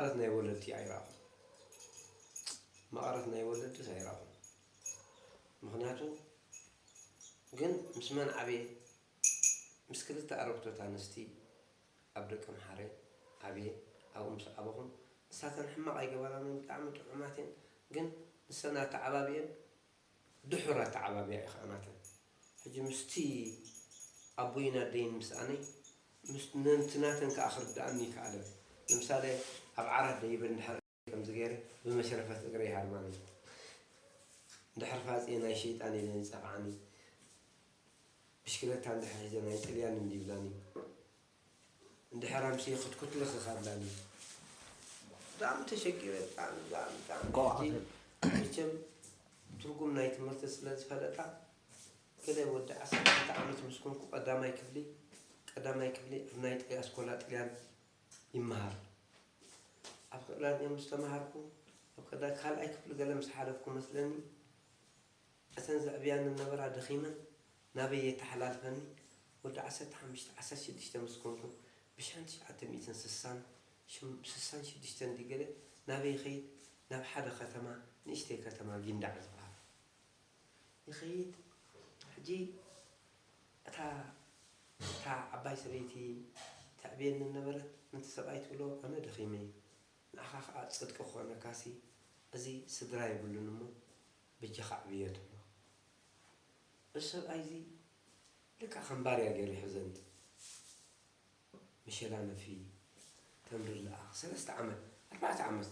መቐረት ናይ ወለዲ ኣይረኣኹን። መቐረት ናይ ወለድስ ኣይረኣኹን። ምኽንያቱ ግን ምስ መን ዓብየ? ምስ ክልተ ኣረግቶት ኣንስቲ ኣብ ደቀምሓረ ዓብየ። ኣብኡ ምስ ዓበኹ ንሳተን ሕማቕ ኣይገበራንን፣ ብጣዕሚ ጥዑማት እየን። ግን ንሰን ኣተዓባብየን ድሑር ኣተዓባብያ እዩ ኸዓ ናተን። ሕጂ ምስቲ ኣቦይን ኣደይን ምስኣነይ፣ ምስ ነንቲ ናተን ከኣ ክርድኣኒ ይከኣለ። ንምሳሌ ኣብ ዓራት ደይበ እንድሕር ከምዚ ገይረ ብመሽረፈት እግረይ ይሃርማኒ። እንድሕር ፋጽየ ናይ ሸይጣን ኢለን ይጸፍዓኒ። ብሽክለታ እንድሕር ሒዘ ናይ ጥልያን እንዲ ይብላኒ። እንድሕር ኣምስየ ክትኩትልኽ እኻብላኒ። ብጣዕሚ ተሸጊረ፣ ብጣዕሚ፣ ብጣዕሚ፣ ብጣዕሚ። ሕጂ መቸም ትርጉም ናይ ትምህርቲ ስለ ዝፈለጣ፣ ገለ ወዲ ዓሰርተ ክልተ ዓመት ምስ ኮንኩ ቀዳማይ ክፍሊ፣ ቀዳማይ ክፍሊ ኣብ ናይ ጥልያ-፣ ኣስኮላ ጥልያን ይመሃር። ኣብ ጥልያን ምስ ተመሃርኩ፣ ኣብ ቀዳ-፣ ካልኣይ ክፍሊ ገለ ምስ ሓለፍኩ መስለኒ፣ እተን ዘዕብያኒ ዝነበራ ደኺመን ናበይ የተሓላልፈኒ? ወዲ ዓሰርተ ሓሙሽተ፣ ዓሰርተ ሽዱሽተ ምስ ኮንኩ፣ ብሽሓን ትሽዓተ ሚእትን ስሳን ሽም-፣ ስሳን ሽዱሽተን ድዩ ገለ ናበይ ይኸይድ? ናብ ሓደ ከተማ፣ ንእሽተይ ከተማ ጊንዳዕ ዝበሃል ይኸይድ። ሕጂ እታ፣ እታ ዓባይ ሰበይቲ ተዕብየኒ ነበረት። ነቲ ሰብኣይ ትብሎ፣ ኣነ ደኺመ፣ ንዓኻ ኸኣ ጽድቂ ክኾነካሲ፣ እዚ ስድራ የብሉን እሞ፣ በጃኻ ኣዕብዮ ትብሎ። እዚ ሰብኣይ እዚ ልክዕ ከም ባርያ ገይሩ ይሕዘኒ። መሸላ ነፊ፣ ተምሪ ለኣኽ፣ ሰለስተ ዓመት፣ ኣርባዕተ ዓመት፣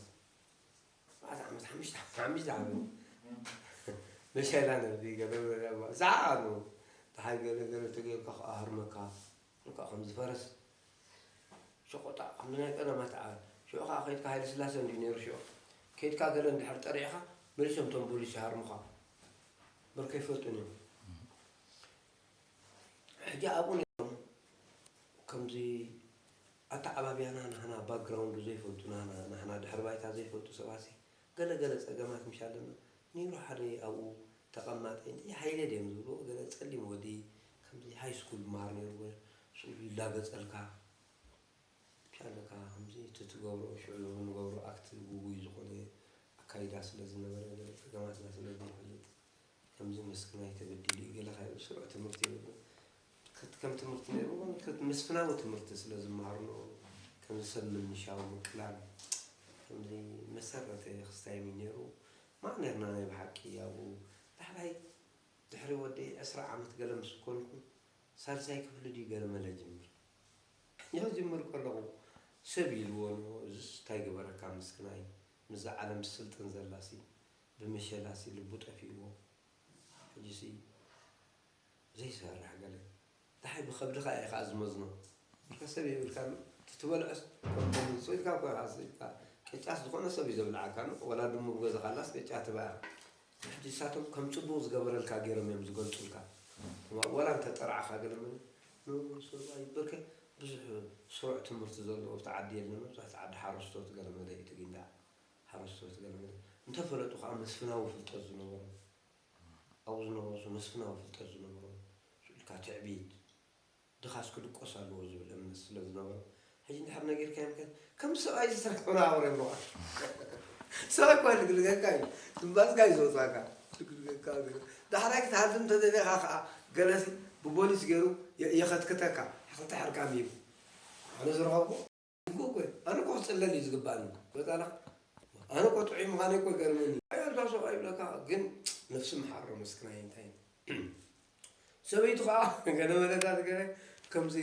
ኣርባዕተ ዓመት፣ ሓሙሽተ፣ ሓሙሽተ ዓመት መሸላ ነፊ፣ ገለ ገለ፣ ሰዓት ነው። ደሓር ገለ ገለ ተገይርካ ከኣ ሃርመካ፣ ልክዕ ከምዚ ፈረስ። ሸቆጣ፣ ከምዚ ናይ ቀደማት ዓበ-፣ ሽዑ ከኣ ከይድካ ሃይለ ስላሴ እንድዩ ነይሩ ሽዑ። ከይድካ ገለ እንድሕር ጠሪዕኻ፣ መሊሶም እቶም ፖሊስ ይሃርሙኻ። እምበር ከይፈልጡን እዮም። ሕጂ ኣብኡ ነይሮም፣ ከምዚ ኣተዓባብያና ናህና ባክግራውንዱ ዘይፈልጡ፣ ናህና፣ ናህና ድሕሪ ባይታ ዘይፈልጡ ሰባትሲ፣ ገለ ገለ ጸገማት ምሽ ኣለና። ነይሩ ሓደ ኣብኡ ተቐማጠ፣ እንታይ ሃይለ ድዮም ዝብልዎ፣ ገለ ጸሊም ወዲ፣ ከምዚ ሃይ ስኩል ይመሃር ነይሩ፣ ስእሉ ይላገጸልካ። ብቻ ኣለካ፣ ከምዚ እቲ ትገብሮ፣ ሽዑ ንገብሮ ኣክት ግጉይ ዝኾነ ኣካይዳ ስለ ዝነበረ፣ ገለ ጸገማትና ስለ ዘይፈልጥ፣ ከምዚ መስኪናይ ተበዲሉ እዩ፣ ገለ ካይኡ ስሩዕ ትምህርቲ የብሉን። ከት-፣ ከም ትምህርቲ ነይሩ፣ ከት-፣ መስፍናዊ ትምህርቲ ስለ ዝመሃርሉ፣ ከምዚ ሰብ ምንሻው፣ ምቅላል፣ ከምዚ መሰረተ ክስታይ ነይሩ። ማዕ ነርና ናይ ብሓቂ ኣብኡ። ዳሕራይ ድሕሪ ወዲ ዕስራ ዓመት ገለ ምስ ኮንኩ፣ ሳልሳይ ክፍሊ ድዩ ገለ መለ ጅምር። ሕጂ ክጅምር ከለኹ ሰብ ኢልዎ፣ "እዝስ እንታይ ገበረካ ምስክናይ? ምስዛ ዓለም ትስልጥን ዘላሲ፣ ብመሸላሲ ልቡ ጠፊእዎ። ሕጂሲ ዘይሰርሕ ገለ። ደሓይ ብኸብድኻ ኢኻ ዝመዝኖ። ብከ ሰብ የብልካን። እቲ ትበልዖስ ከም ተምጽኡ ኢልካ እኮ ኢኻ ስኢልካ። ቅጫስ ዝኾነ ሰብ እዩ ዘብልዓካ፣ ኖ? ወላ ድሙ ኣብ ገዛኻ ኣላስ ቅጫ ትበልዕ ኢኻ። ሕጂ ንሳቶም ከም ጽቡቕ ዝገበረልካ ገይሮም እዮም ዝገልጹልካ። ወላ እንተ ጠራዕኻ ገለ መለ፣ ኖ፣ ሰብኣይ በርከ ብዙሕ ስሩዕ ትምህርቲ ዘለዎ ኣብቲ ዓዲ የለን። መብዛሕትኡ ዓዲ ሓረስቶት ገለ መለ እዩ፣ እቲ ጊንዳዕ ሓረስቶት ገለ መለ። እንተፈለጡ ከኣ መስፍናዊ ፍልጠት ዝነበሮም። ኣብኡ ዝነበሩ ሰብ መስፍናዊ ፍልጠት ዝነበሮም። ስኢልካ ትዕቢት። ድኻስ ክድቆስ ኣለዎ ዝብል እምነት ስለ ዝነበሮም፣ ሕጂ እንድሕር ነጊርካዮም ከ፣ ከምዚ ሰብኣይ እዚ ስራሕ ክነባብሮ እዮም ብቐዕ። ሰብኣይ እኳ ልግልገካ እዩ። ትንፋስካ እዩ ዝወጻካ። ልግልገካ እዩ። ዳሕራይ ክትሃድም እንተደሊኻ ከኣ፣ ገለሲ ብፖሊስ ገይሩ የ-፣ የኸትክተካ። ሕኽልተ ሕርቃም እዩ። ኣነ ዝረኸብኩ እኮ እኮ፣ ኣነ እኮ ክጽለል እዩ ዝግባእኒ። ወጻላ፣ ኣነ እኮ ጥዑይ ምዃነይ እኮ ይገርመኒ። ኣይ፣ ኣልባ ሰብኣይ ይብለካ፣ ግን ነፍሲ መሓሮ መስክናይ እንታይ እዩ? ሰበይቱ ኸዓ ገለ መለታት ገለ ከምዚ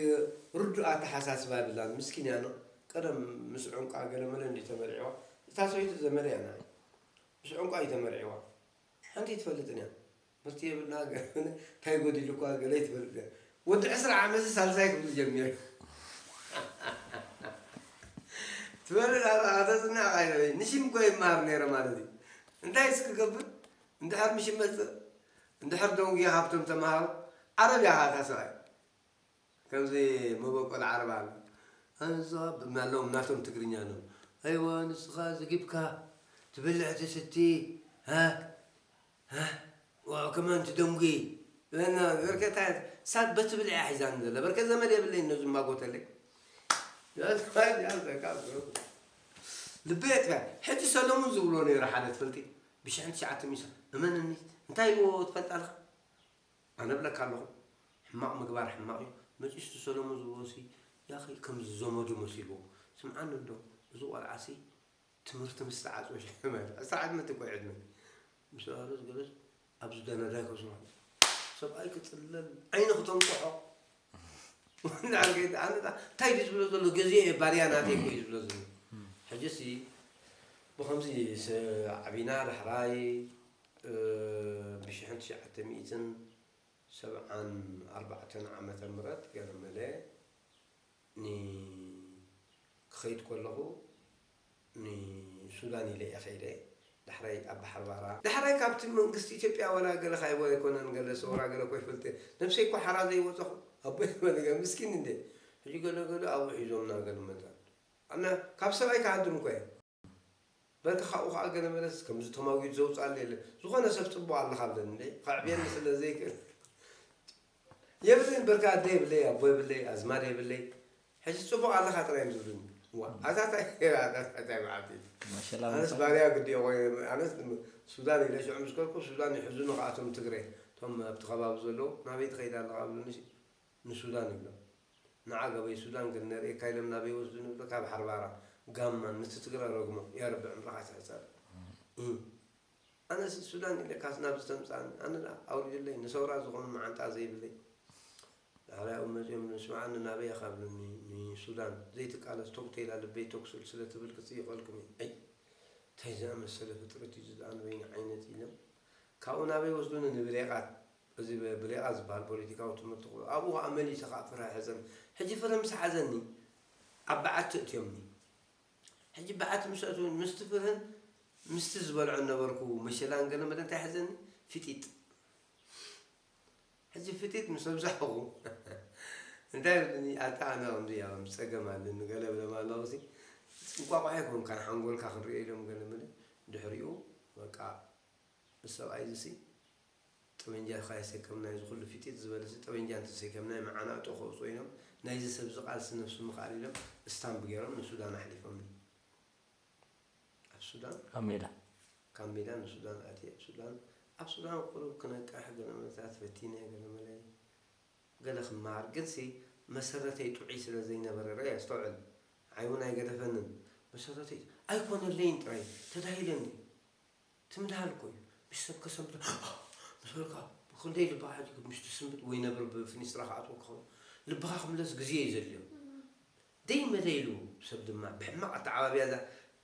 ርዱእ ኣተሓሳስባ የብላን። ምስኪን እያ፣ ኖ። ቀደም ምስ ዑንቃ ገለ መለ እንዲ ተመርዒዋ። እታ ሰበይቱ ዘመደ እያ ንዓይ። ምስ ዑንቃ እዩ ተመርዒዋ። ሓንቲ ኣይትፈልጥን እያ። ትምህርቲ የብልና፣ ገለ እንታይ ጎዲሉኳ፣ ገለ ኣይትፈልጥን እያ። ወዲ ዕስራ ዓመት ሳልሳይ ክፍሊ ጀሚረ። ትፈልጥ ኣታ፣ ኣታ ዝና ቃይረ፣ ንሽም እኮ ይመሃር ነይረ ማለት እዩ። እንታይ እስኪ ክገብር? እንድሕር ምሽ ይመጽእ፣ እንድሕር ደንጉየ ካብቶም ተምሃሮ፣ ዓረብ እያ እታ ሰብኣይ። ከምዚ መበቆል ዓረብ ኣሎ። እዛ ብናሎም ናቶም ትግርኛ ኣለዎም። "ኣይዋ ንስኻ ዘጊብካ ትበልዕ ትስቲ፣ ሃ? ሃ? ዋ፣ ከማን ትደንጉ?" በና፣ በርከታ፣ ሳት በቲ ብልዒ ሒዛኒ ዘላ። በርከ ዘመድ የብለይን ነዚ ማጎተለይ። ያ፣ ያ፣ ያ፣ ያ፣ ያ። ልበይ ኣጥፍያ። ሕጂ ሰለሙን ዝብሎ ነይሩ ሓደ ትፈልጢ? ብሽሕን ትሽዓተ ሚእቲ እመነኒ። እንታይ ኢልዎ ትፈልጥ ኣለኻ? ኣነ እብለካ ኣለኹ፣ ሕማቕ ምግባር ሕማቕ እዩ። መጺኡ እቲ ሰለሙን ዝብሎ ሲ ያኺ ከም ዝዘመዱ መሲልዎ። ስምዓኒ እንዶ፣ እዚ ቆልዓ ሲ ትምህርቲ ምስ ተዓጽወ ሽሕ ማለት ዕስራ ዓመት እኮ እዩ ዕድመ። ምስ በሃሉ ዝገለጽ ኣብዚ ደነዳይ ከስምዖ። ሰብኣይ ክጽለል፣ ዓይኒ ክተንቅሖ። እንታይ ድዩ ዝብሎ ዘሎ? ገዚኦ እየ፣ ባርያ ናተይ እኮ እዩ ዝብሎ ዘሎ። ሕጂሲ ብኸምዚ ዓቢና ዳሕራይ፣ እ፣ ብሽሕን ትሽዓተ ሚእትን ሰብዓን ኣርባዕተን ዓመተ ምህረት ገለ መለ ን-፣ ክኸይድ ከለኹ ንሱዳን ኢለ እየ ከይደ። ዳሕራይ ኣብ ባሕሪ ባራ፣ ዳሕራይ ካብቲ መንግስቲ ኢትዮጵያ ወላ ገለ ካይቦ ኣይኮነን፣ ገለ ሰውራ ገለ እኮ ይፈልጥ እየ። ነብሰይ እኮ ሓራ ዘይወፀኹ፣ ኣቦይ በለ ገ-፣ ምስኪን እንደ። ሕጂ ገለ ገለ ኣብኡ ሒዞምና ገለ መለ። ኣነ ካብ ሰብኣይ ክሃድም እኮ እየ። በቃ ካብኡ ከዓ ገለ መለስ ከምዚ ተማጒት ዘውፅኣለ የለ። ዝኾነ ሰብ ፅቡቕ ኣለኻ ኣለኒ እንደ፣ ከዕብየኒ ስለ ዘይክእል። የብለይን በርካ ኣደ የብለይ፣ ኣቦ የብለይ፣ ኣዝማድ የብለይ። ሕጂ ጽቡቕ ኣለኻ ጥራይ እዮም ዝብሉኒ። ዋ፣ ኣታ ታይ፣ ኣታ ታይ መዓልቲ። ማሻላ ኣነስ ባርያ ግዲ እየ፣ ወይ ኣነስ ሱዳን ኢለ ሽዑ ምስ ከድኩ ሱዳን ይሕዙኒ ከኣቶም ትግረ። እቶም ኣብቲ ከባቢ ዘለዉ ናበይ ትኸይድ ኣለኻ ብሉኒ፣ ንሱዳን ይብሎም። ንዓ ገበይ ሱዳን ግን ነርእየካ ኢሎም ናበይ ወስዱኒ ብሎ፣ ካብ ሓርባራ ጋማን ንቲ ትግረ ረግሞ፣ ያ ረቢ ዕምርኻ ትሕጸር። እም። ኣነስ ሱዳን ኢለ ካስ ናብዚ ተምጽኣኒ፣ ኣነ ደኣ ኣውሪድለይ፣ ንሰውራ ዝኾኑ መዓንጣ ዘይብለይ። ዳሕራይ ኣብኡ መጺኦም ንስምዓኒ ናበይ ኢኻ ብሉኒ፣ ንሱዳን። ዘይትቃለስ ቶግ ተይላ ልበይ ቶግ ስል ስለ ትብል ክጽይቐልኩም እየ። ኣይ፣ እንታይ ዝኣመሰለ ፍጥረት እዩ እዚ ደኣ ንበይኑ ዓይነት ኢሎም። ካብኡ ናበይ ወስዱኒ ንብሌቓት፣ እዚ ብ-፣ ብሌቓት ዝበሃል ፖለቲካዊ ትምህርቲ ክህቦ። ኣብኡ ኸኣ መሊሰ ኸኣ ፍረ ሕዘን። ሕጂ ፍረ ምስ ሓዘኒ ኣብ በዓቲ እትዮምኒ። ሕጂ በዓቲ ምስ ኣእትዉኒ ምስቲ ፍርህን ምስቲ ዝበልዖ ነበርኩ መሸላን ገለ መለ እንታይ ሓዘኒ? ፍጢጥ። ሕጂ ፍጢጥ ምስ ኣብዛሕኹ እንታይ ይብልኒ? ኣታ ኣነ ከምዚ እያ፣ ከም ጸገም ኣለኒ ገለ እብሎም ኣለኹ ሲ። እንቋቑሖ ኣይኮንካን ሓንጎልካ ክንርእዮ ኢሎም ገለ መለ። ድሕሪኡ በቃ እዚ ሰብኣይ እዚ ሲ ጠበንጃ ኸኣ የሰከምና፣ እዚ ኩሉ ፊጢጥ ዝበለሲ ጠበንጃ እንተሰከምና፣ መዓናጡ ከውጽኦ ኢሎም፣ ናይዚ ሰብዚ ቃልሲ ነብሱ ምኽኣል ኢሎም፣ ስታምፕ ገይሮም ንሱዳን ኣሕሊፎምኒ። ኣብ ሱዳን ካብ ሜዳ። ካብ ሜዳ ንሱዳን ኣትየ፣ ኣብ ሱዳን፣ ኣብ ሱዳን ቁሩብ ክነቅሕ ገለ መለታት ፈቲነ፣ ገለ መለ፣ ገለ ክመሃር፣ ግንሲ መሰረተይ ጥዑይ ስለ ዘይነበረ፣ ርኣይ፣ ኣስተውዕል፣ ዓይውን ኣይገደፈንን፣ መሰረተይ ኣይኮነለይን ጥራይ፣ ተዳሂለኒ። ትምድሃል እኮ እዩ። ምስ ሰብ ከሰምቶ ምስ በልካ፣ ክንደይ ልብኻ ሕጂ ምስ ትስምጥ ወይ ነብሪ ብፍኒስትራ ክኣትወካ ከሎ፣ ልብኻ ክምለስ ግዜ እዩ ዘድልዮ። ደይ መደይሉ ሰብ ድማ ብሕማቕ ኣተዓባብያ እዛ፣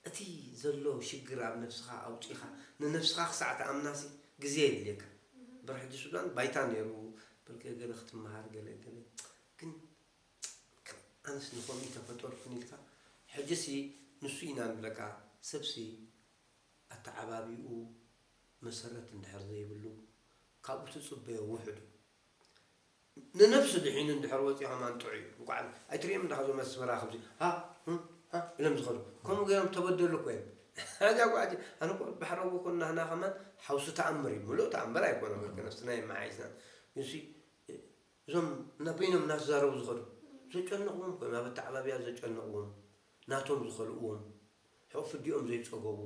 እቲ ዘሎ ሽግር ኣብ ነብስኻ ኣውጺኻ፣ ንነብስኻ ክሳዕ ትኣምናሲ ግዜ የድልየካ። እምበር ሕጂ ሱዳን ባይታ ነይሩ፣ በልከ ገለ ክትመሃር ገለ ገለ። ግን ከም ኣነስ ንኸምኡ ተፈጠርኩን ኢልካ፣ ሕጂሲ ንሱ ኢና ንብለካ፣ ሰብሲ ኣተዓባብይኡ መሰረት እንድሕር ዘይብሉ፣ ካብኡ ትጽበዮ ውሑድ እዩ። ንነብሱ ድሒኑ እንድሕር ወጺኡ ከማን ጥዑይ እዩ። እንቋዕ ኣይትርእዮም እንዳ ኸዞም ኣስመራ ከምዚ ሃ፣ ህም፣ ሃ ኢሎም ዝኸዱ። ከምኡ ገይሮም ተበደሉ እኮ እዮም። ሓጃ ጓዕቲ፣ ኣነ እኮ ባሕረዊ እኮ ናህና ከማን ሓውሲ ተኣምር እዩ። ምሉእ ተኣምር ኣይኮነን፣ ወርቂ ነብስና የመሓይሽና። እዙይ እዞም እና በይኖም እናተዛረቡ ዝኸዱ ዘጨንቕዎም ኮይኖም፣ ኣብ ኣተዓባብያ ዘጨንቕዎም፣ ናቶም ዝኸልእዎም፣ ሕቑፊ ኣዲኦም ዘይጸገቡ፣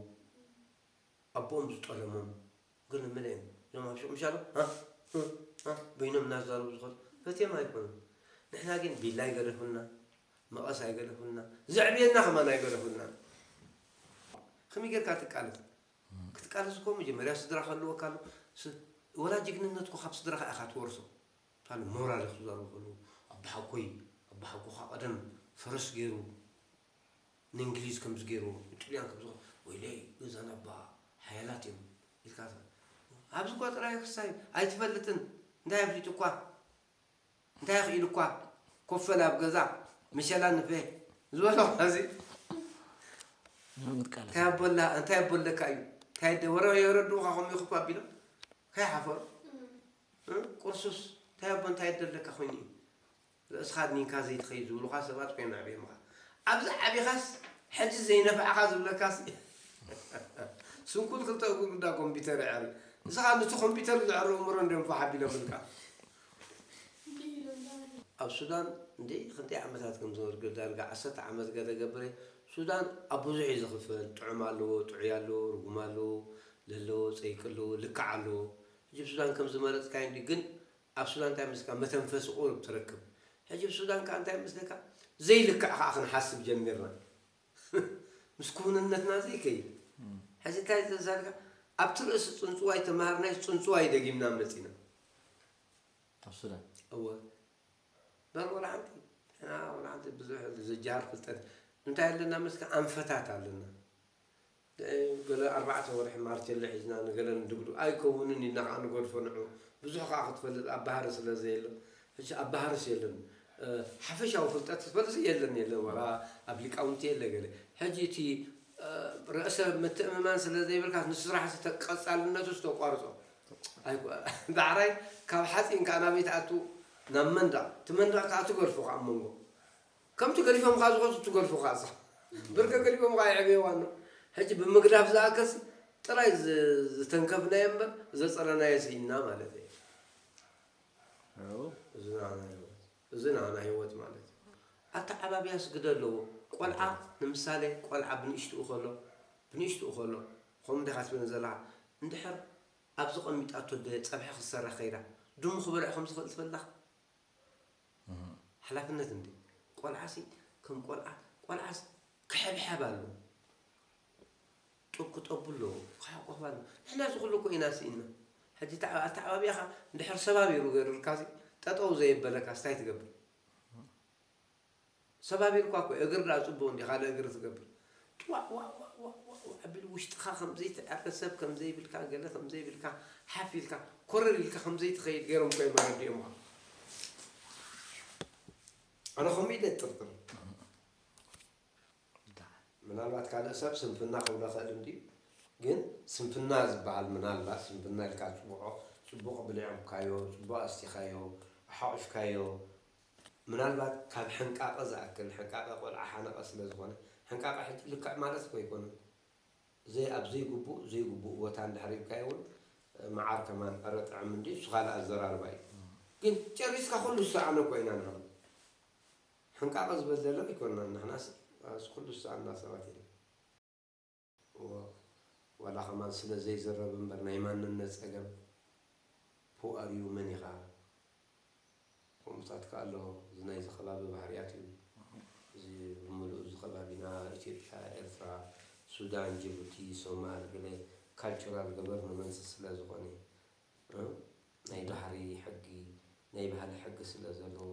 ኣቦኦም ዝጠለሞም፣ ግን ምለ እዮም። እዞም ኣብ ሹቕ ምሻሉ፣ ሃ፣ እ፣ ሃ፣ በይኖም እናተዛረቡ ዝኸዱ ፈትዮም ኣይኮኑን። ንሕና ግን ቢላ ኣይገደፉልና፣ መቐስ ኣይገደፉልና፣ ዘዕብየና ከማን ኣይገደፉልና። ከመይ ጌርካ ትቃለስ? ክትቃለስ እኮ መጀመርያ ስድራ ክህልወካ ኣሎ። ስ-፣ ወላ ጅግንነት እኮ ካብ ስድራኻ ኢኻ ትወርሶ። ታሉ ሞራል ክዛረቡ ከለዉ፣ ኣቦሓጎይ፣ ኣቦሓጎኻ ቀደም ፈረስ ገይሩ ንእንግሊዝ ከምዚ ገይርዎ፣ ንጥልያን ከምዚ፣ ወይለይ፣ ገዛና እባ ሓያላት እዮም ኢልካ፣ ኣብዚ እኳ ጥራይ ክሳይ ኣይትፈልጥን፣ እንታይ ኣፍሊጡ እኳ፣ እንታይ ኣኽኢሉ እኳ፣ ኮፈል ኣብ ገዛ፣ መሸላ ንፈ ዝበሎ እዚ ምትቃለስ። እንታይ ኣቦላ-፣ እንታይ ኣቦለካ እዩ? እንታይ ደ-፣ ወረ የረድኡኻ ከምኡ ይኽፉ ኣቢሎም? ከይሓፈሩ? እ? ቁርሱስ እንታይ ኣቦ እንታይ ደለካ ኮይኑ እዩ? ርእስኻ ኣድኒንካ ዘይትኸይድ ዝብሉኻ ሰባት ኮይኖም ዓብዮምኻ። ኣብዚ ዓቢኻስ ሕጂ ዘይነፍዓኻ ዝብለካስ ስንኩል ክልተ እግሩ እንዳ ኮምፒተር የዕሪ። ንስኻ ነቲ ኮምፒተር ዘዕሪ እምሮ እንድዮም ፋሕ ኣቢሎምልካ። ኣብ ሱዳን እንዴ ክንደይ ዓመታት ከም ዝነበርኩ ዳርጋ ዓሰርተ ዓመት ገለ ገብረ ሱዳን ኣብ ብዙሕ እዩ ዝኽፈል። ጥዑም ኣለዎ፣ ጥዑይ ኣለዎ፣ ርጉም ኣለዎ፣ ለለዎ፣ ጸይቂ ኣለዎ፣ ልክዕ ኣለዎ። ሕጂ ሱዳን ከም ዝመረጽካዮ እንዲ ግን ኣብ ሱዳን እንታይ መስካ መተንፈሲ ቁሩብ ትረክብ። ሕጂ ሱዳን ከኣ እንታይ መስለካ ዘይልክዕ ከኣ ክንሓስብ ጀሚርና። ምስ ክውንነትና ዘይከይድ። ሕዚ እንታይ ዘዛልካ ኣብቲ ርእሲ ጽንጽዋይ ተማሃርናይ ጽንጽዋይ ደጊምና መጺና። ኣብ ሱዳን እወ በር ወላ ሓንቲ ንሕና ወላ ሓንቲ ብዙሕ ዝጀሃር ፍልጠት እንታይ ኣለና መስካ ኣንፈታት ኣለና። ገለ ኣርባዕተ ወርሒ ማርቴለ ሒዝና ንገለ ንድግዱ ኣይከውንን ኢልና ከዓ ንገድፎ ንዑ ብዙሕ ከዓ ክትፈልጥ ኣብ ባህሪ ስለ ዘየሎ ሕጂ ኣብ ባህርስ የለን ሓፈሻዊ ፍልጠት ትፈልጥ የለን የለን ዋላ ኣብ ሊቃውንቲ የለ ገለ ሕጂ እቲ ርእሰ ምትእምማን ስለ ዘይብልካ ንስራሕ ቀፃልነቱ ዝተቋርፆ ዳዕራይ ካብ ሓፂን ከዓ ናበይ ትኣቱ ናብ መንደቕ እቲ መንደቕ ከዓ ትገድፎ ከዓ መንጎ ከምቲ ገዲፎምካ ዝኸዱ ትገድፎ ከዓ ብርከ ገዲፎምካ የዕብየዋ ኣሎ ሕጂ ብምግዳፍ ዝኣከስ ጥራይ ዝተንከፍናዮ እምበር ዘፀረናዮ ስኢንና ማለት እዩ እዚ ናና ህይወት ማለት እዩ ኣተዓባብያ ስግደ ኣለዎ ቆልዓ ንምሳሌ ቆልዓ ብንእሽትኡ ከሎ ብንእሽትኡ ከሎ ከምኡ እንዲኻ ትብልን ዘለኻ እንድሕር ኣብዚ ቀሚጣቶ ጸብሒ ክትሰርሕ ከይዳ ድሙ ክበልዕ ከም ዝኽእል ትፈልጣ ሓላፍነት እንዲ ቆልዓሲ ከም ቆልዓ ቆልዓሲ ክሕብሐብ ኣለዎ ጡብ ክጠቡ ኣለዎ ክሓቆፍ ኣለዎ ንሕና እዚ ኩሉ እኮ ኢና ስኢና ሕጂ ኣተዓባቢያኻ እንድሕር ሰባቢሩ ገይሩልካሲ ጠጠው ዘየበለካስ እንታይ ትገብር ሰባቢርኳ እኮ እግሪ ዳ ጽቡቅ እንዲ ካልእ እግሪ ትገብር ጥዋዕ ዋዕ ዋዕ ዋዕ ዋዕ ዋዕ ኣቢሉ ውሽጥኻ ከምዘይትዕረ ሰብ ከምዘይብልካ ገለ ከምዘይብልካ ሓፍ ኢልካ ኮረር ኢልካ ከምዘይትኸይድ ገይሮም እኮ እዮም ኣረዲኦምኻ ኣነ ከምኡ ኢለ ጥርጥር ምናልባት ካልእ ሰብ ስንፍና ክብሎ ኽእል እንድዩ ግን ስንፍና ዝበሃል ምናልባት ስንፍና ኢልካ ትፅውዖ ፅቡቕ ብሊዕካዮ ፅቡቕ ኣስቲኻዮ ኣሓቑፍካዮ ምናልባት ካብ ሕንቃቐ ዝኣክል ሕንቃቐ ቆልዓ ሓነቐ ስለ ዝኾነ ሕንቃቐ ሕጂ ልክዕ ማለት እኮ ኣይኮነን ዘይ ኣብ ዘይግቡእ ዘይግቡእ ቦታ እንድሕር ሂብካዮ እውን መዓር ከማን ዕረ ጥዕም እንዲ እሱ ካልእ ኣዘራርባ እዩ ግን ጨሪስካ ኩሉ ዝሰኣነ እኮ ኢና ንሕና ሕንቃቐ ዝበደለ ኣይኮንናን ንሕናስ ኩሉ ዝሰኣንና ሰባት ኢና ዋላ ከማን ስለ ዘይዝረብ እምበር ናይ ማንነት ጸገም who are you መን ኢኻ ከምኡታት ከኣ ኣሎ እዚ ናይዚ ከባቢ ባህርያት እዩ እዚ ብምሉኡ እዚ ከባቢና ኢትዮጵያ ኤርትራ ሱዳን ጅቡቲ ሶማል ገለ cultural governments ስለ ዝኾነ ናይ ባሕሪ ሕጊ ናይ ባህሊ ሕጊ ስለ ዘለዎ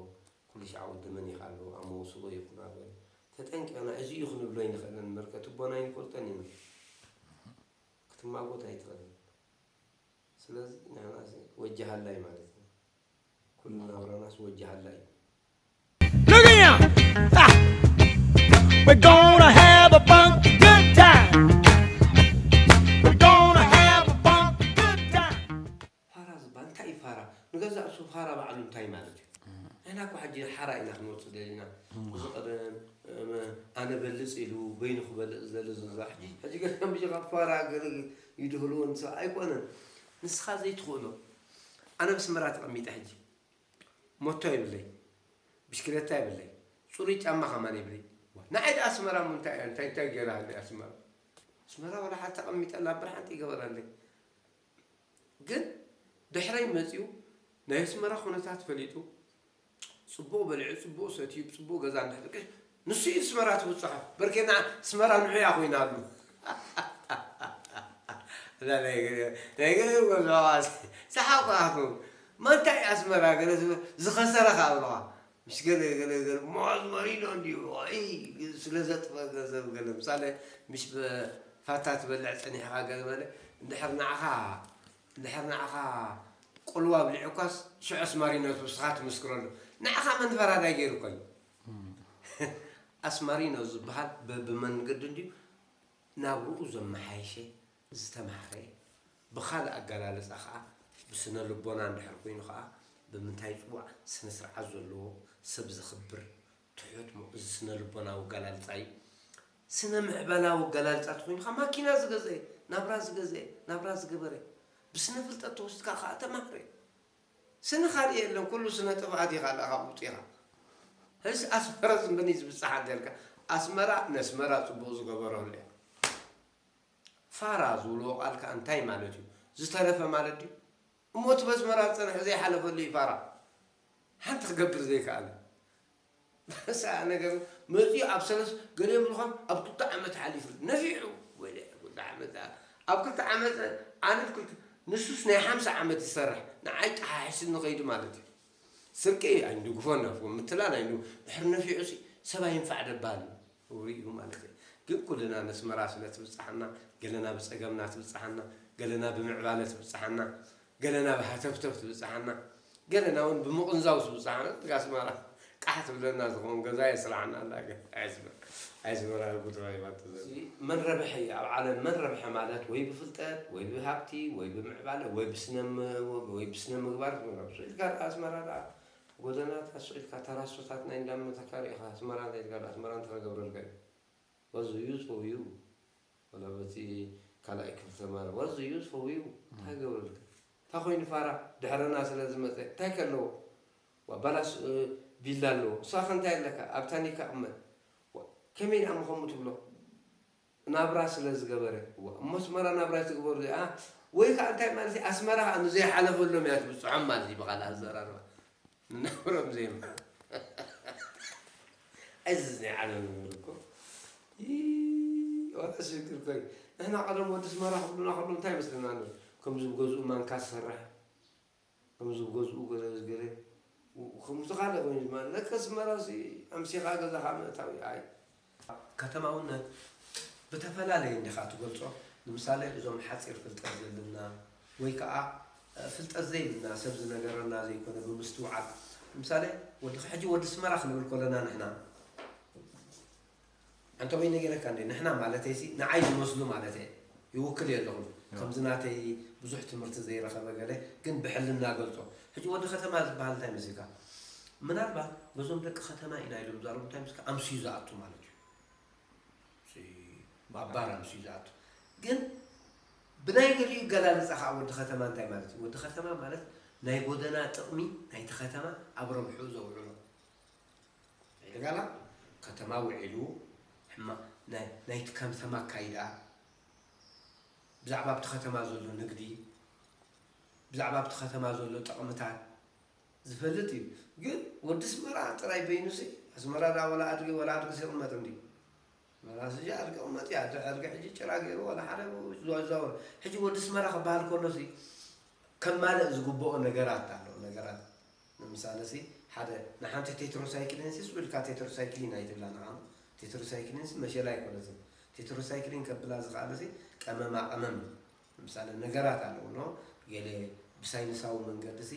ኩሉ ሻዕ ወዲ መን ኢኻ ኣሎ ኣብ መውስቦ ይኹን ኣብ ተጠንቂቕና እዚ እዩ ክንብሎ ኣይንኽእልን እምበር ከትቦና ኣይንፈልጦን ኢና ክትማጎት ኣይትኽእልን ስለዚ ንሕና ወጃሃላይ ማለት እዩ ኩሉ ናብራናስ ወጃሃላይ እዩ Look at him. Ah. We're gonna have a funky good time. We're gonna have a funky good time. ፋራ ዝበሃል እንታይ እዩ ፋራ? ንገዛእ ርእሱ ፋራ ባዕሉ እንታይ ማለት እዩ? ንሕና እኮ ሕጂ ሓራ ኢና ክንወፅእ ደሊና። እዚ ቀደም ኣነ በልፅ ኢሉ በይኑ ክበልፅ ዝደሊ ዝዛ ሕጂ ሕጂ ገለ ብጅኻ ፋራ ገለ ይድህልዎ ንሰብ ኣይኮነን። ንስኻ ዘይትኽእሎ ኣነ ብስመራ ተቐሚጠ ሕጂ ሞቶ የብለይ፣ ብሽክለታ የብለይ፣ ፅሩይ ጫማ ከማን የብለይ። ንዓይ ደኣ ኣስመራ እሞ እንታይ እንታይ እንታይ ገይራ ሃለይ ኣስመራ? ኣስመራ ወላ ሓንቲ ተቐሚጠላ እምበር ሓንቲ ይገበረለይ። ግን ድሕረይ መፂኡ ናይ ኣስመራ ኩነታት ፈሊጡ ፅቡቕ በሊዑ ፅቡቕ ሰትዩ ብፅቡቕ ገዛ እንድሕር ደቂሱ ንሱ እዩ ኣስመራ ትብፅሖ። በርኬና ኣስመራ ንዑ እያ ኮይና ኣሉ። እዛ ናይ ገለ ናይ ገለ ጎዛዋስ ሰሓቕ ኣኹም። ማንታይ ኣስመራ ገለ ዝብል ዝኸሰረ ከኣ ብለኻ። ምሽ ገለ ገለ ገለ ሞዝ መሪኖ እንድዩ ኦይ ስለ ዘጥፈ ገንዘብ ገለ ምሳሌ ምሽ ፋታ ትበልዕ ጸኒሕኻ ገለ በለ እንድሕር ንዓኻ እንድሕር ንዓኻ ቁልዋ ኣብሊዑኳስ ሽዑስ ማሪኖ ንስኻ ትምስክረሉ ንዓኻ መን ፈራዳይ ገይሩካ እዩ ኣስማሪኖ ዝበሃል በብመንገዲ እንድዩ ናብርኡ ዘመሓየሸ ዝተምሃረ ብኻልእ ኣገላልፃ ከዓ ብስነ ልቦና እንድሕር ኮይኑ ከዓ ብምንታይ ይፅዋዕ ስነ ስርዓት ዘለዎ ሰብ ዘኽብር ትሑት ሞ እዚ ስነ ልቦናዊ ኣገላልፃ እዩ ስነ ምዕባላዊ ኣገላልፃ ተኮይኑ ከዓ ማኪና ዝገዘአ ናብራ ዝገዘአ ናብራ ዝገበረ ብስነ ፍልጠት ተወስድካ ከዓ ተማህረ ስነ ካልእ የለን ኩሉ ስነ ጥፍኣት ኢኻ ኣለኻ ውፅኢኻ ህስ ኣስመራ ዝንበኒ ዝብፃሕ ኣደልካ ኣስመራ ነስመራ ጽቡቕ ዝገበረሉ እያ። ፋራ ዝብልዎ ቃል ከኣ እንታይ ማለት እዩ? ዝተረፈ ማለት ድዩ? እሞ እቲ በስመራ ዝጸንሐ ዘይሓለፈሉ እዩ ፋራ። ሓንቲ ክገብር ዘይከኣለ። በሳ ነገር መጺኡ ኣብ ሰለስ ገለ ይብሉኻ ኣብ ክልተ ዓመት ሓሊፉ ነፊዑ። ወይለ ክልተ ዓመት ደኣ። ኣብ ክልተ ዓመት ኣነ ክልተ ንሱስ ናይ ሓምሳ ዓመት ይሰርሕ። ንዓይ ጠሓሒስኒ ከይዱ ማለት እዩ። ስርቂ ኣይንድግፎን ናፍቆ ምትላል ኣይንድግፎ። ድሕሪ ነፊዑ ሲ ሰብ ኣይንፋዕ ደባል እዩ። ውሪ እዩ ማለት እዩ። ግን ኩልና ነስመራ ስለ ትብጽሓና፣ ገለና ብጸገምና ትብጽሓና፣ ገለና ብምዕባለ ትብጽሓና፣ ገለና ብሃተፍተፍ ትብጽሓና፣ ገለና እውን ብምቕንዛው ትብጽሓና። እዛ ኣስመራ ቃሕ ትብለና ዝኸውን ገዛ የስርሓና ኣላ። ግን ኣይስመ-፣ ኣይስመራ ጉድራ ይባል ተዘ-፣ እዚ መን ረብሐ እዩ? ኣብ ዓለም መን ረብሐ ማለት ወይ ብፍልጠት ወይ ብሃብቲ ወይ ብምዕባለ ወይ ብስነ ም-፣ ወይ ብስነ ምግባር ትብሎ። ስቕ ኢልካ ደኣ ኣስመራ ደኣ ጎደናታት ስቕ ኢልካ ተራሶታት ናይ እንዳመተካ ርኢኻ ኣስመራ እንታይ ትገብር? ኣስመራ እንታይ ክገብረልካ እዩ? Was used for you። ወላ በቲ ካልኣይ ክፍሊ ተማሪ was used for you። እንታይ ክገብረልካ? እንታይ ኮይኑ ፋራ ድሕረና ስለ ዝመጸ እንታይ ከለዎ? ዋ፣ ባላስ፣ እ፣ ቢላ ኣለዎ። ንስኻ ከ እንታይ ኣለካ? ኣብ ታኒካ ቅመጥ። ዋ፣ ከመይ ደኣ ምኸሙ ትብሎ? ናብራ ስለ ዝገበረ። ዋ፣ እሞ ኣስመራ ናብራ ትግበሩ እዚኣ? ወይ ከኣ እንታይ ማለት እዩ? ኣስመራ ከኣ ንዘይሓለፈሎም እያ ትብጽሖም ማለት እዩ ብኻልእ ኣዘራርባ። ንናብሮም ዘይማ። እዚ ናይ ዓለም ነገር እኮ። ይ-፣ ዋላ ሽግር ኮይ። ንሕና ቀደም ወዲ ኣስመራ ክብሉና ከለዉ እንታይ ይመስለና ነይሩ? ከምዚ ብገዝኡ ማንካ ዝሰርሕ፣ ከምዚ ብገዝኡ ገለ ገለ፣ ከምዚ ካልእ ኮይኑ ድማ፣ ለከ ኣስመራ ሲ ኣምሲኻ ገዛኻ ምእታው እዩ። ኣይ። ከተማውነት ብተፈላለየ እንዲኻ ትገልጾ። ንምሳሌ፣ እዞም ሓጺር ፍልጠት ዘለና ወይ ከኣ፣ እ፣ ፍልጠት ዘይብልና፣ ሰብ ዝነገረና ዘይኮነ ብምስትውዓል። ንምሳሌ፣ ወዲ፣ ሕጂ ወዲ ኣስመራ ክንብል ከለና ንሕና፣ ኣንተ ወይ ነገረካ እንዴ፣ ንሕና ማለተይ ሲ፣ ንዓይ ዝመስሉ ማለተይ ይውክል እየ ኣለኹ። ከምዚ ናተይ ብዙሕ ትምህርቲ ዘይረኸበ ገለ፣ ግን ብሕልና ገልጾ። ሕጂ ወዲ ከተማ ዝበሃል እንታይ መስልካ? ምናልባት በዞም ደቂ ከተማ ኢና ኢሎም ዝዛረቡ እንታይ መስልካ? ኣምስዩ ዝኣቱ ማለት እዩ። ሲ-፣ ኣባር ኣምስዩ ዝኣቱ። ግን ብናይ ገሊኡ ገላልጻ ከዓ ወዲ ከተማ እንታይ ማለት እዩ? ወዲ ከተማ ማለት ናይ ጎደና ጥቕሚ ናይቲ ከተማ ኣብ ረብሑ ዘውዕሎ። ኢልጋላ ከተማ ውዒሉ፣ ሕማ-፣ ናይ፣ ናይቲ ከተማ ኣካይዳ፣ ብዛዕባ ኣብቲ ከተማ ዘሎ ንግዲ፣ ብዛዕባ ኣብቲ ከተማ ዘሎ ጥቕምታት ዝፈልጥ እዩ። ግን ወዲ ኣስመራ ጥራይ በይኑሲ፣ ኣስመራ ዳ ወላ ኣድጊ፣ ወላ ኣድጊ ይቕመጥ እንዲ። መላስ እዚ ኣድጊ ቅመጥ እያ። ኣድጊ፣ ኣድጊ ሕጂ ጭራ ገይሩ ዋላ ሓደ ዝዛወር። ሕጂ ወዲ ኣስመራ ክበሃል ከሎ ሲ ከማልእ ዝግብኦ ነገራት ኣሎ። ነገራት ንምሳሌ ሲ ሓደ ንሓንቲ ቴትሮሳይክሊን ሲ ስቕ ኢልካ ቴትሮሳይክሊን ኣይትብላ ንዓም። ቴትሮሳይክሊን ሲ መሸላ ኣይኮነትን። ቴትሮሳይክሊን ከብላ ዝኽኣለ ሲ ቀመማ ቀመም እዩ። ንምሳሌ ነገራት ኣለዎ፣ ኖ? ገለ ብሳይንሳዊ መንገዲ ሲ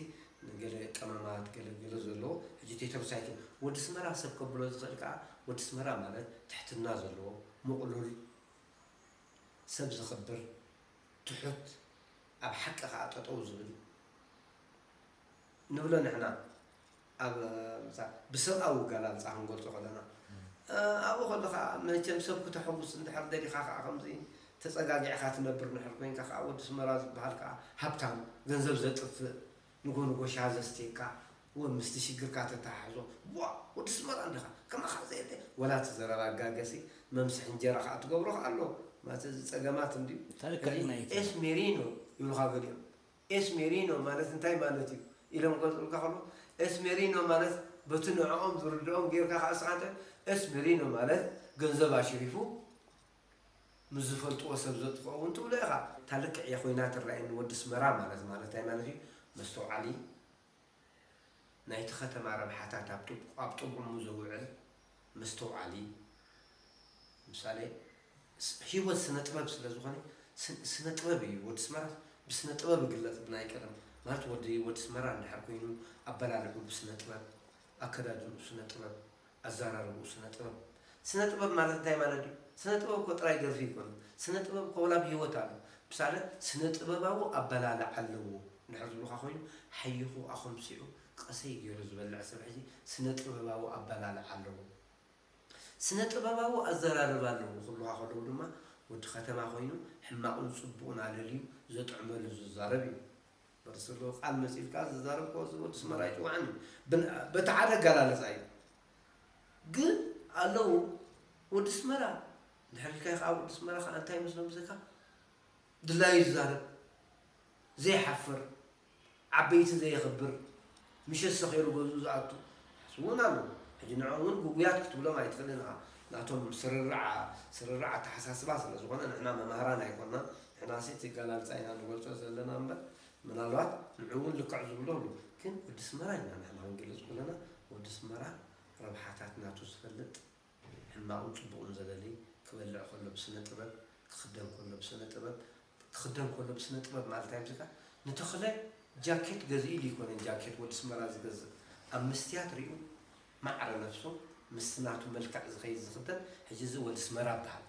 ንገለ ቀመማት፣ ገለ፣ ገለ ዘለዎ፣ ሕጂ ቴትሮሳይክል፣ ወዲ ኣስመራ ሰብ ከብሎ ዝኽእል ከኣ፣ ወዲ ኣስመራ ማለት ትሕትና ዘለዎ፣ ምቕሉል፣ ሰብ ዘኽብር፣ ትሑት፣ ኣብ ሓቂ ከኣ ጠጠው ዝብል ንብሎ ንሕና። ኣብ፣ ምሳ-፣ ብሰብኣዊ ኣገላልጻ ክንገልጾ ከለና፣ እ፣ ኣብኡ ከለኻ መቸም ሰብ ክተሐጉስ እንድሕር ደሊኻ ከኣ ከምዚ ተጸጋጊዕካ ትነብር እንድሕር ኮይንካ ከኣ ወዲ ኣስመራ ዝበሃል ከኣ ሃብታም፣ ገንዘብ ዘጥፍእ፣ ንጎ ንጎ ሻሂ ዘስትየካ፣ ወ ምስቲ ሽግርካ ተተሓሕዞ፣ ዋ፣ ወዲ ኣስመራ እንዲኻ፣ ከማኻ ዘየለ፣ ወላ እቲ ዘረባ ጋገሲ፣ መምስሒ እንጀራ ከኣ ትገብሮ ከኣ ኣሎ። ማለት እዚ ጸገማት እንድዩ። እንታይ ልክዕ እዚ ናይቲ ኤስ ሜሪኖ ይብሉኻ ገሊኦም። ኤስ ሜሪኖ ማለት እንታይ ማለት እዩ ኢሎም ክገልጹልካ ከለዉ፣ ኤስ ሜሪኖ ማለት በቲ ንዕኦም ዝርድኦም ጌርካ ከኣ ንስኻ እንተ፣ ኤስ ሜሪኖ ማለት ገንዘብ ኣሽሪፉ ምስ ዝፈልጥዎ ሰብ ዘጥፍኦ እውን ትብሎ ኢኻ። እታ ልክዕ እያ ኮይና ትረኣየኒ። ወዲ ኣስመራ ማለት፣ ማለት እንታይ ማለት እዩ? መስተውዓሊ፣ ናይቲ ከተማ ረብሓታት ኣብ ጥብ-፣ ኣብ ጥቕሙ ዘውዕል መስተውዓሊ፣ ምሳሌ፣ ስ-፣ ህይወት ስነ ጥበብ ስለ ዝኾነ፣ ስ-፣ ስነ ጥበብ እዩ። ወዲ ኣስመራ ብስነ ጥበብ ይግለጽ ብናይ ቀደም። ማለት ወዲ፣ ወዲ ኣስመራ እንድሕር ኮይኑ፣ ኣበላልዕኡ ብስነ ጥበብ፣ ኣከዳድንኡ ስነ ጥበብ፣ ኣዘራርብኡ ስነ ጥበብ። ስነ ጥበብ ማለት እንታይ ማለት ድዩ? ስነ ጥበብ እኮ ጥራይ ደርፊ ኣይኮነን። ስነ ጥበብ እኮ ወላ ኣብ ህይወት ኣሎ። ምሳሌ፣ ስነ ጥበባዊ ኣበላልዓ ኣለዎ እንድሕር ዝብሉኻ ኮይኑ፣ ሓይኹ ኣኾምሲዑ ቀሰይ ገይሩ ዝበልዕ ሰብ ሕጂ ስነ ጥበባዊ ኣበላልዓ ኣለዎ። ስነ ጥበባዊ ኣዘራርባ ኣለዎ ክብሉኻ ከለዉ ድማ፣ ወዲ ከተማ ኮይኑ ሕማቕን ጽቡቕን ኣለልዩ ዘጥዕመሉ ዝዛረብ እዩ። በርስ ኣለዎ ቃል መጺልካ ዝዛረብ እኮ እዚ ወዲ ኣስመራ ኣይጽዋዕን እዩ። ብን-፣ በቲ ሓደ ኣገላልጻ እዩ። ግን ኣለዉ ወዲ ኣስመራ እንድሕር ኢልካዮ ከዓ፣ ወዲ ኣስመራ ከዓ እንታይ ይመስሎ መሰልካ? ድላዩ ዝዛረብ፣ ዘይሓፍር፣ ዓበይቲ ዘየኽብር፣ ምሸት ሰኺሩ ገዝኡ ዝኣቱ እውን ኣሎ። ሕጂ ንዕኦም እውን ግጉያት ክትብሎም ኣይትኽእልን ኢኻ። ናቶም ስርርዕ ስርርዕ ኣተሓሳስባ ስለ ዝኾነ፣ ንሕና መማህራን ኣይኮንናን። ንሕና ሲ እቲ ኣገላልፃ ኢና ንገልፆ ዘለና እምበር፣ ምናልባት ንዑ እውን ልክዕ ዝብሎ ኣሎ። ግን ወዲ ኣስመራ ኢና ንሕና ክንገልፅ ከለና፣ ወዲ ኣስመራ ረብሓታት ናቱ ዝፈልጥ፣ ሕማቕን ጽቡቕን ዘለሊ፣ ክበልዕ ከሎ ብስነ ጥበብ፣ ክኽደን ከሎ ብስነ ጥበብ፣ ክኽደን ከሎ ብስነ ጥበብ ማለት ኣይምስልካ? ንተኽለ ጃኬት ገዚእሉ ይኮነን፣ ጃኬት ወዲ ኣስመራ ዝገዝእ። ኣብ መስትያት ሪኡ ማዕረ ነፍሱ ምስቲ ናቱ መልክዕ ዝኸይድ ዝኽደን፣ ሕጂ እዚ ወዲ ኣስመራ ይበሃል።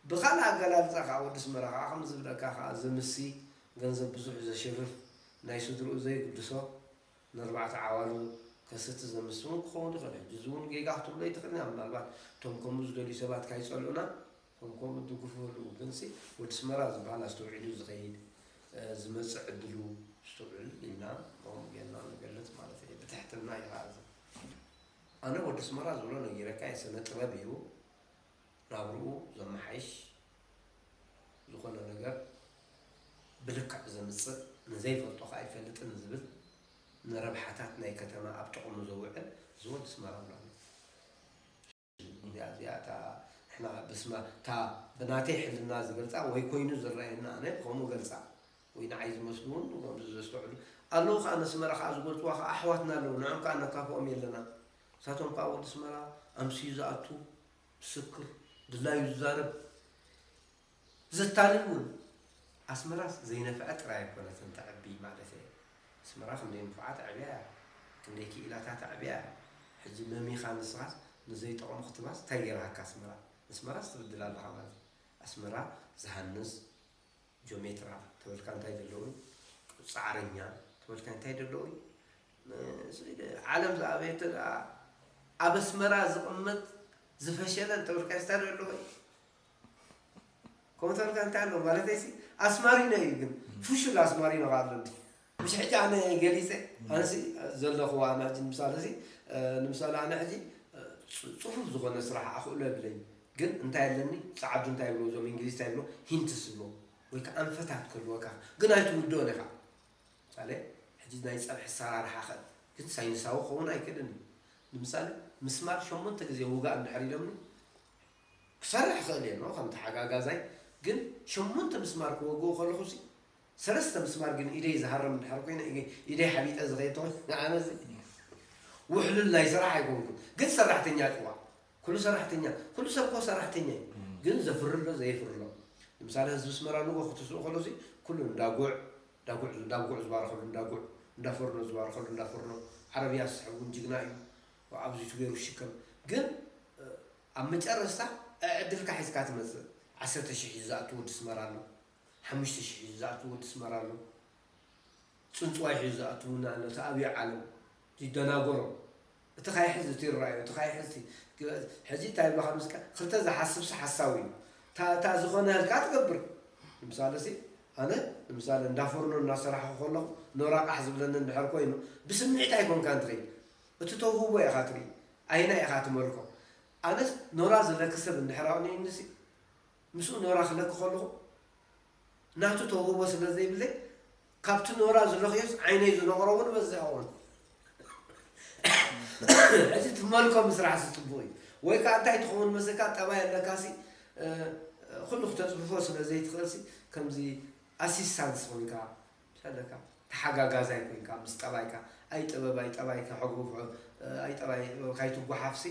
ብኻልእ ኣገላልጻ ከኣ ወዲ ኣስመራ ከኣ ከም ዝብለካ ከኣ ዘምሲ፣ ገንዘብ ብዙሕ ዘሽርፍ፣ ናይ ስድርኡ ዘይግድሶ፣ ንኣርባዕተ ዓዋሉ ከስቲ ዘምሲ እውን ክኸውን ይኽእል። ሕጂ እዚ እውን ጌጋ ክትብሎ ኣይትኽእልን ኢኻ። ምናልባት እቶም ከምኡ ዝደልዩ ሰባት ካይጸልኡና፣ እቶም ከምኡ ዝድግፉ ይህልዉ። ግንሲ ወዲ ኣስመራ ዝበሃል ኣስተውዒሉ ዝኸይድ፣ እ፣ ዝመጽእ ዕድሉ ኣስተውዕል ኢልና ከምኡ ጌርና ንገልጽ ማለት እዩ። ብትሕትና እዩ ከኣ እዚ። ኣነ ወዲ ኣስመራ ዝብሎ ነጊረካ እየ፣ ስነ ጥበብ እዩ። ናብርኡ ዘመሓይሽ ዝኾነ ነገር ብልክዕ ዘምጽእ፣ ንዘይፈልጦ ከኣ ኣይፈልጥን ዝብል፣ ንረብሓታት ናይ ከተማ ኣብ ጥቕሙ ዘውዕል እዚ ወዲ ኣስመራ ኣሎ። እዚኣ፣ እዚኣ እታ ንሕና ብስማ፣ እታ ብናተይ ሕልና ዝገልጻ ወይ ኮይኑ ዝረኣየና ኣነ ከምኡ ገልጻ፣ ወይ ንዓይ ዝመስሉ እውን ከምዚ ዘስተውዕሉ ኣለዉ። ከኣ ነስመራ ከኣ ዝገልጽዋ ከኣ ኣሕዋትና ኣለዉ፣ ንዖም ከኣ ነካፍኦም የለና። ንሳቶም ከኣ ወዲ ኣስመራ ኣምስዩ ዝኣቱ፣ ምስክር፣ ድላዩ ዝዛረብ፣ ዘታልል እውን። ኣስመራስ ዘይነፍዐ ጥራይ ኣይኮነትን ተዕቢ ማለት እየ። ኣስመራ ክንደይ ንፉዓት ኣዕብያ እያ፣ ክንደይ ክኢላታት ኣዕብያ እያ። ሕጂ መሚኻ ንስኻስ ንዘይጠቕሙ ክትባስ እንታይ ገይራሃካ ኣስመራ? ንኣስመራስ ትብድል ኣለኻ ማለት እዩ። ኣስመራ ዝሃንጽ ጆሜትራ ተበልካ እንታይ ደለዎ? ጻዕረኛ ተበልካ እንታይ ደለዎ? ዓለም ዝኣበየቶ ደኣ ኣብ ኣስመራ ዝቕመጥ ዝፈሸለ እንተበልካ እንታይ ደለዎ? ከምኡ ተበልካ እንታይ ኣሎ ማለት ሲ ኣስማሪኖ እዩ፣ ግን ፍሹል ኣስማሪኖ ከ ኣሎ እንዲ? ምሽ ሕጂ ኣነ ገሊጸ፣ ኣነሲ ዘለኽዋ ኣነ ሕጂ ንምሳለ ሲ፣ እ፣ ንምሳለ ኣነ ሕጂ፣ እ፣ ጽ-፣ ጽፉፍ ዝኾነ ስራሕ ኣኽእሎ የብለይን። ግን እንታይ ኣለኒ? ጸዓዱ እንታይ ይብሎ፣ እዞም እንግሊዝ እንታይ ይብሎ? ሂንትስ ይብሎ። ወይ ከኣ ኣንፈታት ክህልወካ። ግን ኣይትውድኦን ኢኻ። ምሳሌ፣ ሕጂ ናይ ጸብሒ ኣሰራርሓ ኸ፣ ግን ሳይንሳዊ ክኸውን ኣይክእልን እዩ። ንምሳሌ፣ ምስማር ሸሞንተ ግዜ ውጋእ እንድሕር ኢሎምኒ፣ ክሰርሕ እኽእል እየ፣ ኖ፣ ከም ተሓጋጋዛይ። ግን ሸሞንተ ምስማር ክወግኦ ከለኹ ሲ፣ ሰለስተ ምስማር ግን ኢደይ ዝሃርም እንድሕር ኮይነ፣ ኢደይ፣ ኢደይ ሓቢጠ ዝኸይድ ተኾይነ፣ ኣነ እዚ ውሕሉል ናይ ስራሕ ኣይኮንኩን። ግን ሰራሕተኛ ጽዋዕ፣ ኩሉ ሰራሕተኛ፣ ኩሉ ሰብ እኮ ሰራሕተኛ እዩ። እም። ግን ዘፍሪ ኣሎ፣ ዘየፍሪ ኣሎ። ንምሳሌ፣ ህዝቢ ኣስመራ ንጎ ክትስኡ ከሎ ሲ፣ ኩሉ እንዳጉዕ፣ እንዳጉዕ፣ እንዳጉዕ ዝባረኸሉ እንዳጉዕ፣ እንዳፈርኖ ዝባረኸሉ እንዳፈርኖ፣ ዓረብያ ዝስሕብ እውን ጅግና እዩ። ኣብዚቱ ገይሩ ዝሽከም። ግን፣ እ፣ ኣብ መጨረስታ ዕድልካ ሒዝካ ትመጽእ። ዓሰርተ ሽሕ እዩ ዝኣቱ ወዲ ኣስመራ ኣሎ። ሓሙሽተ ሽሕ እዩ ዝኣቱ ወዲ ኣስመራ ኣሎ። ጽንጽዋይ ሒዙ ዝኣቱ እውን ኣሎ። እቲ ኣብዩ ዓለም ይደናገሮ። እቲ ካይሕዝ እቲ ይረኣዮ፣ እቲ ካይሕዝ እቲ፣ ሕጂ እንታይ ይብልኻ፣ ምስ ክልተ ዝሓስብሲ ሓሳዊ እዩ። እታ፣ እታ ዝኾነ ህልካ ትገብር። ንምሳለ ሲ፣ ኣነ ንምሳለ እንዳፈርኖ እናሰራሕኩ ከለኹ ኖራ ቃሕ ዝብለኒ እንድሕር ኮይኑ፣ ብስምዒት ኣይኮንካን ትኸይድ። እቲ ተውህቦ ኢኻ ትርኢ። ኣየናይ ኢኻ ትመልኮ? ኣነስ ኖራ ዝለኪ ሰብ እንድሕር ኣቕኒኡኒ ሲ፣ ምስኡ ኖራ ክለኪ ከለኹ፣ ናቱ ተውህቦ ስለ ዘይብለይ፣ ካብቲ ኖራ ዝለኽዮስ ዓይነይ ዝነቕሮ እውን በዚኣ እውን። ሕጂ ትመልኮ ምስራሕ ዝጽቡቕ እዩ። ወይ ከኣ እንታይ ትኸውን መስለካ፣ ጠባይ ኣለካሲ፣ እ፣ ኩሉ ክተጽፍፎ ስለ ዘይትኽእልሲ፣ ከምዚ ኣሲስታንስ ኮይንካ፣ ምስ ኣለካ ተሓጋጋዛይ ኮይንካ፣ ምስ ጠባይካ፣ ኣይ ጥበብ፣ ኣይ ጠባይ ከሐጉፍ፣ እ፣ ኣይ ጠባይ፣ እ፣ ካይትጓሓፍሲ፣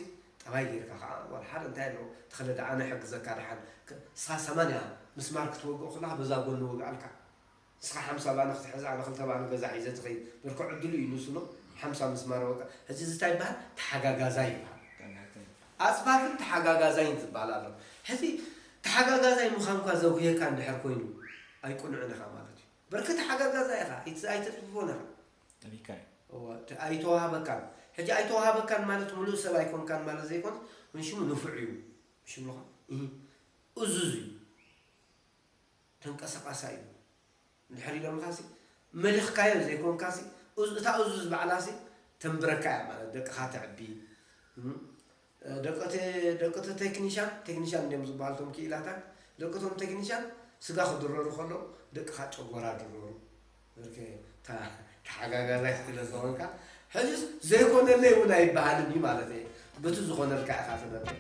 ጠባይ ጌርካ ከኣ፣ ዋላ ሓደ እንታይ ኣለዎ፣ ተኸለ ደኣ ኣነ ሕግዘካ ደሓን፣ ክ-፣ ንስኻ ሰማንያ ምስማር ክትወግኦ ከለኻ፣ በዛ ጎኒ ወግኣልካ። ንስኻ ሓምሳ ባኒ ክትሕዝ፣ ኣነ ክልተ ባኒ ገዛ ሒዘ ትኸይድ። በልኩ ዕድሉ እዩ ንሱ፣ ኖ፣ ሓምሳ ምስማር ወግኣ። ሕጂ እዚ እንታይ ይበሃል? ተሓጋጋዛይ ይበሃል። ኣጽፋፍን ተሓጋጋዛይን ዝበሃል ኣሎ። ሕጂ ተሓጋጋዛይ ምዃንኳ ዘጉህየካ እንድሕር ኮይኑ፣ ኣይቅኑዕን ኢኻ ማለት እዩ። በርክ ተሓጋጋዛይ ኢኻ፣ ኣይት-፣ ኣይተጽፍፎን ኢኻ። ጠቢካ እዩ። እወ፣ ተ-፣ ኣይተዋህበካን። ሕጂ ኣይተዋህበካን ማለት ምሉእ ሰብ ኣይኮንካን ማለት ዘይኮነስ፣ ምንሽሙ ንፉዕ እዩ። ምሽ ምሉኻ? እህ፣ እዙዝ እዩ። ተንቀሳቓሳይ እዩ። እንድሕር ኢሎምኻሲ፣ መሊኽካዮ ዘይኮንካሲ፣ እዝ-፣ እታ እዙዝ ባዕላሲ ተንብረካ እያ ማለት፣ ደቅኻ ተዕቢ። እም፣ ደቀቲ ደቀቲ ቴክኒሻን ቴክኒሻን እንዲም ዝበሃሉ ቶም ክኢላታት ደቀቶም ቴክኒሻን ስጋ ክድረሩ ከሎ ደቅኻ ጨጎራ ድረሩ። ተሓጋጋዛይ ስለ ዝኾንካ ሕጅስ ዘይኮነለይ እውን ኣይበሃልን እዩ ማለት እየ። በቲ ዝኾነልካ ኢኻ ትነብር።